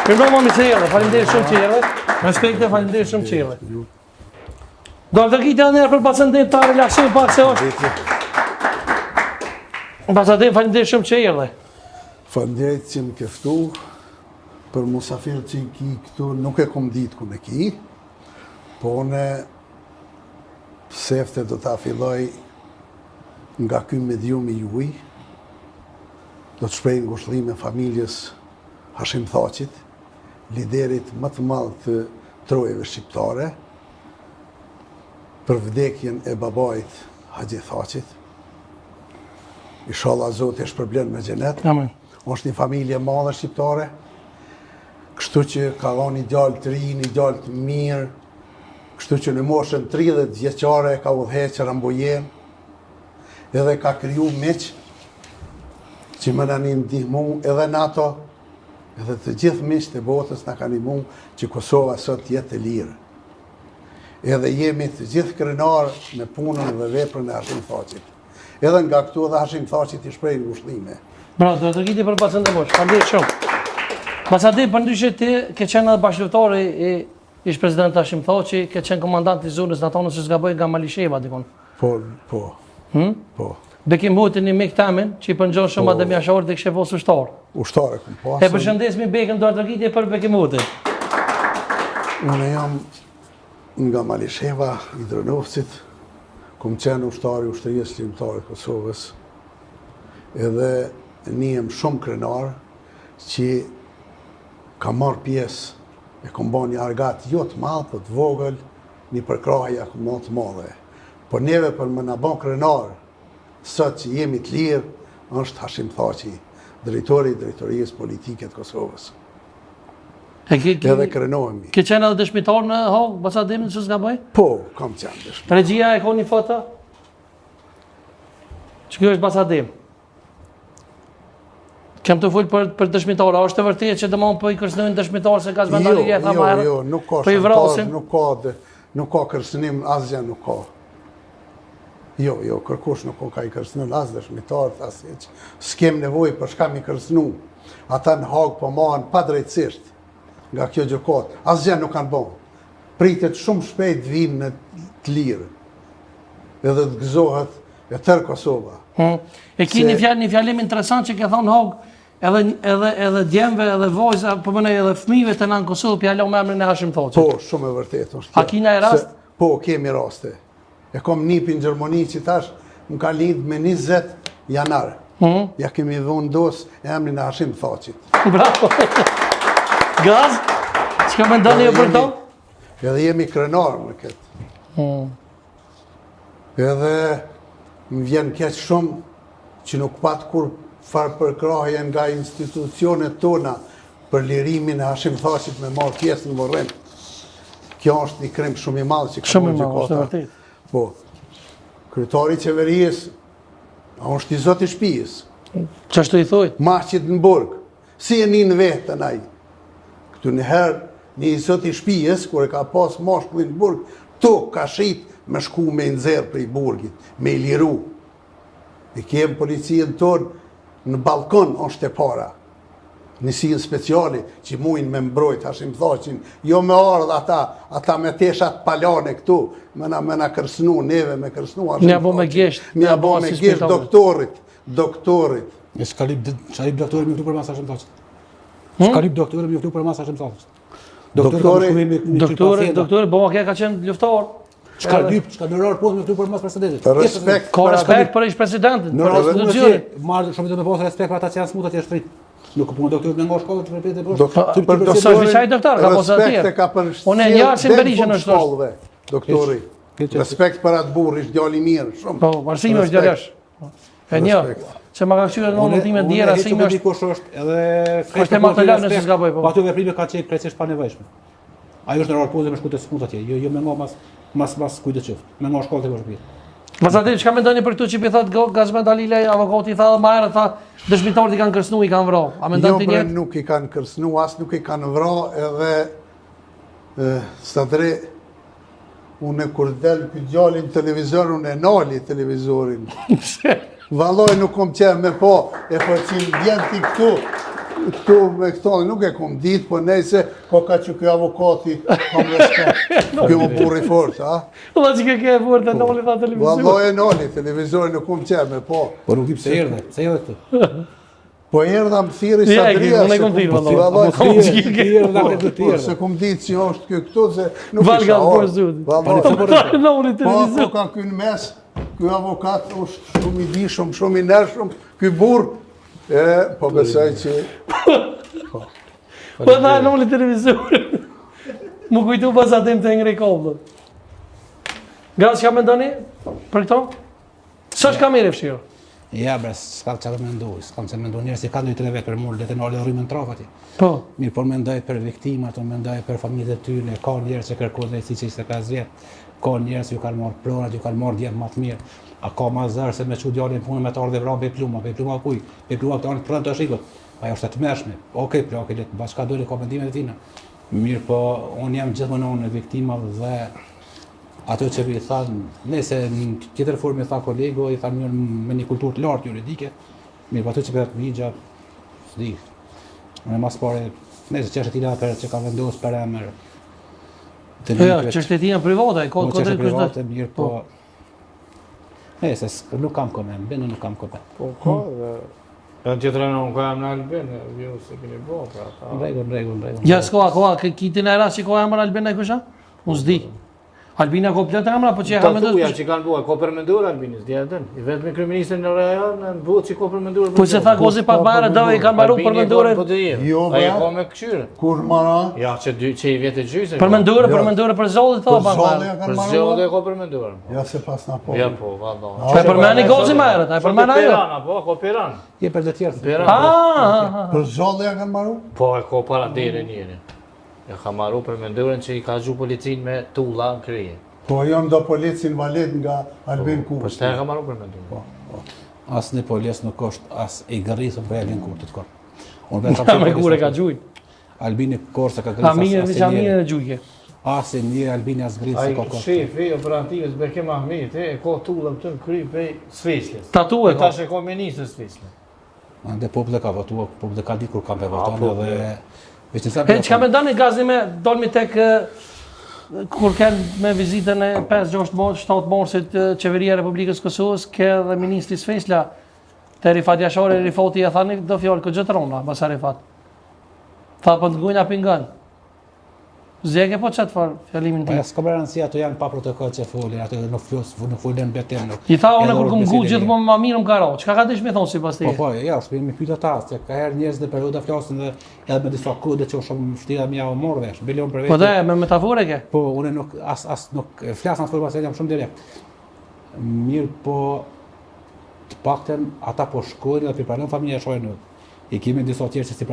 Mirëmbrëma mirë se erdhe, faleminderit shumë që erdhe. Respekte, faleminderit shumë që erdhe. Duartrokitje edhe njëherë për bacën Adem ta relaksojmë pak se është. Baca Adem, faleminderit shumë që erdhe. Faleminderit që më ke ftu, për musafirët që i ki këtu, nuk e kom ditë ku me ki, po unë sefte do ta filloj nga ky medium i juj, do të shpreh ngushëllime familjes Hashim Thaçit, liderit më të madh të trojeve shqiptare, për vdekjen e babait Haxhi Thaçit. Ishalla Zoti e shpërblen me xhenet. Amen. Është një familje e madhe shqiptare, kështu që ka dhënë një djalë të ri, një djalë të mirë, kështu që në moshën 30 vjeçare ka udhëhequr Rambujenë, edhe ka kriju miq që me na ndihmu edhe NATO, edhe të gjithë miqtë e botës na kanë ndihmu që Kosova sot të jetë e lirë. Edhe jemi të gjithë krenarë me punën dhe veprën e Hashim Thaçit. Edhe nga këtu edhe Hashim Thaçit i shpreh ngushëllime. Bravo, duartrokitje për bacën Adem Hoxhë. Faleminderit shumë. Baca Adem, përndryshe ti ke qenë edhe bashkëluftëtar i ish president Hashim Thaçi, ke qenë komandant i zonës NATO nëse s'gaboj nga Malisheva dikun. Po, po. Hm? Po. Bekim Hoti një mik temin, që i përngjon shumë po. Adem Jasharit e kishe pas ushtar. Ushtar e kom pasë. E përshëndesmi Bekim duartrokitje për Bekim Hotin. Unë jam nga Malisheva, i Drenovcit, kom qenë ushtar i ushtrisë çlirimtare të Kosovës, edhe nihem shumë krenar që kam marrë pjesë e kom ba një argat jo të madh, po të vogël, një përkrahje akoma ma të madhe. Por neve për me na ba krenar, sot që jemi të lirë, është Hashim Thaçi, drejtori i drejtorisë politike të Kosovës. E ke, ke, Edhe krenohemi. Ke qenë edhe dëshmitar në Hagë, baca Adem, nëse s'gaboj? Po, kam qenë dëshmitar. Regjia e ka një foto? Që kjo është baca Adem? Kem të fol për për dëshmitarë, a është e vërtetë që domon po i kërcënojnë dëshmitarë se Gazmend Jo, Alija tha jo, më herët? jo, nuk ka Po i shantazh, vrasin. nuk ka, dë- nuk ka kërcënim, asgjë nuk ka. Jo, jo, kërkush nuk ka i kërcënun as dëshmitarët, as hiç. S'kem nevojë për shka mi kërcënu. Ata në Hagë po mahen padrejtësisht nga kjo gjykatë. Asgjë nuk kanë bërë. Pritet shumë shpejt të vinë në të lirë. Edhe të gëzohet e tërë Kosova. Hmm. E ki një fjalë, një fjalim interesant që ke thonë Hagë, edhe edhe edhe djemve, edhe vajza, po mendoj edhe fëmijëve të në Kosovë po ja lëmë emrin e Hashim Thaçit. Po, shumë e vërtetë është. A kina e rast? Se, po, kemi raste. E kom nipin në Gjermani që tash më ka lind me 20 janar. Hmm? Ja kemi vendos emrin e Hashim Thaçit. Bravo. Gaz, çka mendoni ju për to? Edhe jemi krenar me këtë. Hmm. Edhe më vjen keq shumë që nuk pat kurrfarë përkrahje nga institucionet tona për lirimin e Hashim Thaçit me marrë pjesë në vorrim. Kjo është një krim shumë i madh që ka Shumë i madh, është vërtet. Po. Kryetari i qeverisë a është i zoti i shtëpisë. Qashtu i thoj? Ma qit në burg. Si e nin veten ai? Këtu një herë, një i zoti i shpijës, kur e ka pas mashkullin në burg, tokë ka shit me shku me i nxjerr prej burgit, me i liru. E kem policinë tonë në Ballkon është e para. Njësinë speciale që mujnë me mbrojt Hashim Thaçin, jo me ardhë ata, ata me teshat palane këtu, me na, me na kërcnu, neve me kërcnu Hashim M'ja bo me gisht, m'ja bo me gisht doktorit. Doktorit. E s'ka lyp, s'ka lyp doktori me luftu përmas Hashim Thaçit. Hmm? S'ka lyp doktori me luftu përmas Hashim Thaçit. Doktori, doktori, doktori, po ka ka qenë luftëtar. Çka lyp, çka në po me luftu përmas presidentit. Respekt, ka respekt për ish presidentin, për institucionin. Marrë shumë të me pas respekt për ata që janë smut atje shtrit. Nuk po doktori me nga shkolla të përpjetë po. Doktor, për doktorin, çaj doktor, ka pasur atje. Respekt ka për. Unë e njoh Arsim Berishën është. Doktori. Respekt për atë burrë, është djalë i mirë, shumë. Po, Arsimi është djalë. E një, që ma ka kqyrë në në time djera, si më është... Kush është, edhe... Është e ma të lënë nëse s'gaboj, po. Po ato veprime ka qenë krejtësisht panevojshme. Ajo është në rrugë me shku të smut atje, jo, jo me nga mas, mas, mas kujt të qoftë, me nga shkollë të vëshpirë. Mas atë, çka mendoni për këtu që pi thot Gazmend Halilaj, avokati tha dhe ma herët, tha, dëshmitarët i kanë kërcnu, i kanë vra. A mendon jo, ti njëjtë? Jo, nuk i kanë kërcnu, as nuk i kanë vra, edhe Sadri, Unë kur del ky djali në televizor, unë e nali televizorin. Pse? Vallaj nuk kom qef me pa, e po që më vjen ti këtu. këtu me këto nuk e kom ditë, po nejse, po ka që ky avokati, kam respekt. Ky më burri fort, a? Valla që ke ke e fort e noli tha televizor. Valla e noli, televizori nuk kom qenë me po. Po nuk di pse erdhe, pse erdhe këtu? Po erdha më thirri Ja, e Sadria. unë e se kom kum- thirrë, po, valla. valla, Po, kom- që ke- erdhe, Po, erdhe, po, erdhe. se kom ditë që është ky këtu, se nuk Valga isha po orë. zoti. Valla, Po noli Po, televizor. po ka ky në mes, ky avokat është shumë i dishëm, shumë i ndershëm, ky burr, e, po besoj që Po tha noli televizor. Më kujtu pas atim të ngri kabllën. Gaz, çka mendoni për këto? S'është kamerë e fshirë. Ja, bre, s'ka çfarë të mendoj, s'kam se mendu njerëz që kanë dy tre vetë për mur, le të nalë rrymën traf atje. Po. Mirë, por mendoj për viktimat, unë mendoj për familjet e tyre, ka njerëz që kërkojnë drejtësi që 25 vjet, ka njerëz që ju kanë marrë pronat, ju kanë marrë djem më të mirë. A ka ma zërë se me çu djalin në punë me të ardhë vran pe pluma, pe pluma kuj, pe pluma këto anë prënë të shikot. Ajo është e tmerrshme. Okej, plaki le të bëj çka dojë, ka mendimet e tina. Mirë, po unë jam gjithmonë në anën e viktimave dhe ato që i thanë, nëse në tjetër formë i tha kolegu, i tha mirë me një kulturë të lartë juridike, mirë, po ato që për ligja, s'di. Unë mas pari, nëse çështja e tij për që ka vendosur për emër të Po ja, nipit, çështja e tij janë private, ka po ka çështje drejtë kush do. private, mirë, po Nëse s'k- nuk kam koment, bënë nuk kam koment. Po ka dhe... Në tjetër anë ka emër Albin, ju se keni bo, pra ta. Në rregull, në rregull, në rregull. Ja, s'ka, ka, ka kitin e rast që ka emër Albin e kusha? Unë s'di. Albina ka plot emra, po që e ka Tatuja menduar. që kanë bua, ka përmendur Albinës, di e din. I vetmi kryeministër në rajon në botë që ka përmendur. Po se tha Gozi pak më herët, do i kanë mbaru përmendore. Po të jetë. Jo, Ai e bre. ka me këshyrë. kur mara, Ja, që dy që i vjet e gjysë. Përmendore, Jo. përmendore për zolli tha për pak më zallë herët. ja Për kanë zgjodhe marrë. e ka përmendur. Ja se pas na po. Ja po, valla. Po e përmeni Gozi më herët, a e përmen ajo? Pirana, po, ka Piran. Je për të tjerë. Piran. Ah, ah, ah. Për zallë ja kanë marrë? Po e ka para dere njëri. Ja ka marru përmenduren që i ka gju policin me tulla në krye. Po janë do policë invalid nga Albin Po Kurti. çta e ka marru përmenduren? Po, po. Asnjë polic nuk është as i gërrisur për Albin Kurtit kur. Unë vetë Ah, me kur e ka gjujt. Albini Korsa ka A gërrisur mirë, veç a mirë e gjujke. Asnjë njeri Albini as gërrisur Ai ka kohë. shefi i operativës Bekim Ahmeti e ka tullën këtu në kry prej Sveçlës. Tatu e E ka. tash e ka ministër Sveçlën. Ande populli ka votuar, populli ka ditur kur ka me votuar po, dhe veç në E çka mendoni Gazi me dolmi tek e, kur kanë me vizitën e 5, 6, 7 marsit e, qeveria e Republikës së Kosovës, ke edhe ministri Sveçla te Rifat Jashari, Rifati e thani do fjalë këtë gjë rona, mbas Rifat. Tha po të ngujnë apo ngan. Zjeke po çat far fjalimin Po tim. ja s'ka bërë rëndësi, ato janë pa protokoll që folin, ato nuk flos, nuk folin betim, nuk. I tha unë Edhe kur kum orë ngu bisedë gjithmonë më mirë më ka ra. Çka ka dish me thonë sipas Po teje? po, ja, s'po mi pyet ata, se ka herë njerëz në perioda flasin dhe edhe me disa kode që është shumë vështirë me ja u marrë vesh. Bile unë për Po vete. dhe me metaforë e ke. Po unë nuk as as nuk flas as forma se jam shumë direkt. Mirë po të paktën ata po shkojnë dhe po i pranojnë familja shohin. I kemi disa tjerë që si pranojnë.